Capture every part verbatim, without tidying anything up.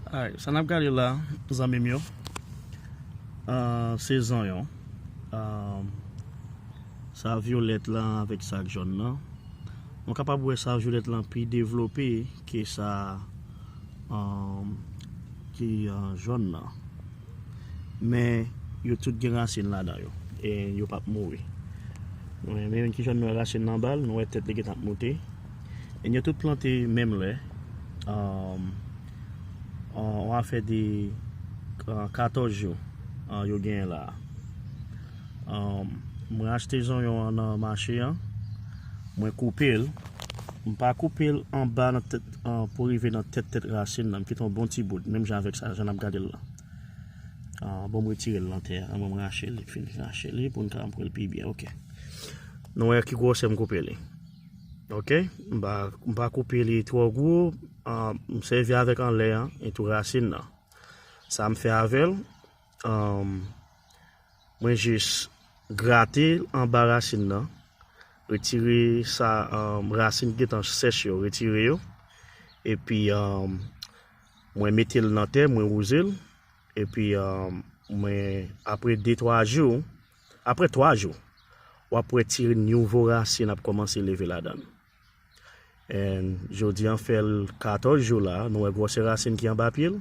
Alright, sa n ap gade la, zanmi m yo, ah, se zonyon. Ah, sa vyolèt la avèk sa k jòn nan. Nou kapab wè sa vyolèt lan pi devlope ke sa, ah, ki, ah, jòn nan. Men yo tout gen rasin ladan yo. E yo p ap mouri. Nou wè, men ki jòn, nou wè rasin nan anba l, nou wè tèt li gentan ap moute. E yo tout plante menm lè. Um, on, on afè de, uh, katòz jou, uh, yo genyen la. Um, mwen achte zonyon an nan mache an. Mwen koupe l. M pa koupe l anba nan tèt, uh, pou rive nan tèt, tèt rasin nan. M kite yon bon ti bout, menm jan avèk sa, jan n ap gade l la. Ah, bon, m retire l nan tè a. Bon, m rache li, fin rache li pou n ka pran l pi byen. Ok. Nou wè ki gwosè m koupe li. Ok? M pa, m pa koupe li twò gwo. Ah, m sèvi avèk anlè an, e tou rasin nan. Sa m fè avè l, um, mwen jis grate anba rasin nan, retire sa, um, rasin ki gentan sèch yo, retire yo. Epi, um, mwen mete l nan tè, mwen wouze l. Epi, um, mwen, apre de, twa jou, apre twa jou, w ap wè ti nouvo rasin ap kòmanse leve ladan l. And jodi an fè l katòz jou la, nou wè gwosè rasin ki anba pye l,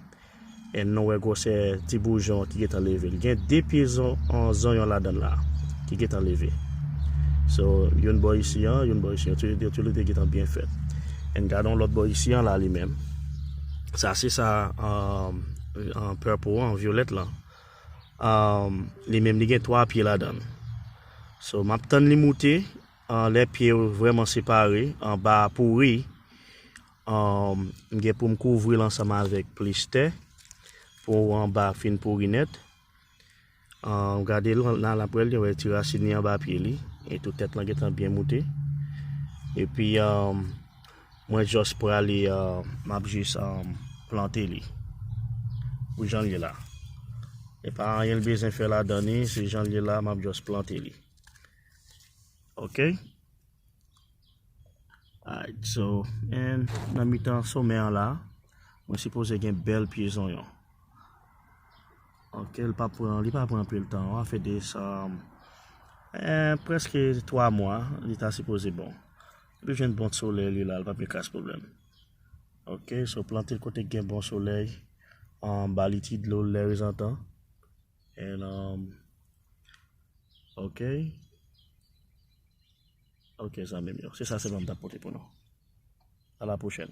and nou wè gwosè ti boujon ki gentan leve l. Gen de pye zon-, an zonyon ladan l la, ki gentan leve. So, youn bò isi an, youn bò isi an, yo tou, yo tou le de gentan byen fèt. And gade yon lòt bò isi an la li menm. Sa se sa, um, an purple an, vyolèt lan. Um, li menm li gen twa pye ladan l. So, m ap tann li moute, an, lè pye yo vrèman separe, anba a pouri, um, m gen pou m kouvri l ansanm avèk plis tè, pou anba fin pouri nèt. Um, gade l, la, la, l ap wè l, wè ti rasin li anba pye li, e tou tèt lan gentan byen moute. Epi, um, mwen just prale, uh, m ap jis, um, plante li. Pou jan l ye la. E pa anyen l bezwen fè ladan li, se jan l ye la, m ap just plante li. Ok? Alright, so, and nan mitan somè an la, mwen sipoze gen bèl pye zonyon. Ok, li pa pran, li pa pran anpil tan, w a fè de sa, eh, prèske twa mwa, li ta sipoze bon. Li jwenn bon solèy, li la, li pa gen kras pwoblèm. Ok, so plante l kote k gen bon solèy, um, ba li ti dlo lè rezantan. And, um, ok. Ok, zanmi m yo. Se sa sèlman m t ap pote pou nou. A la pwochèn.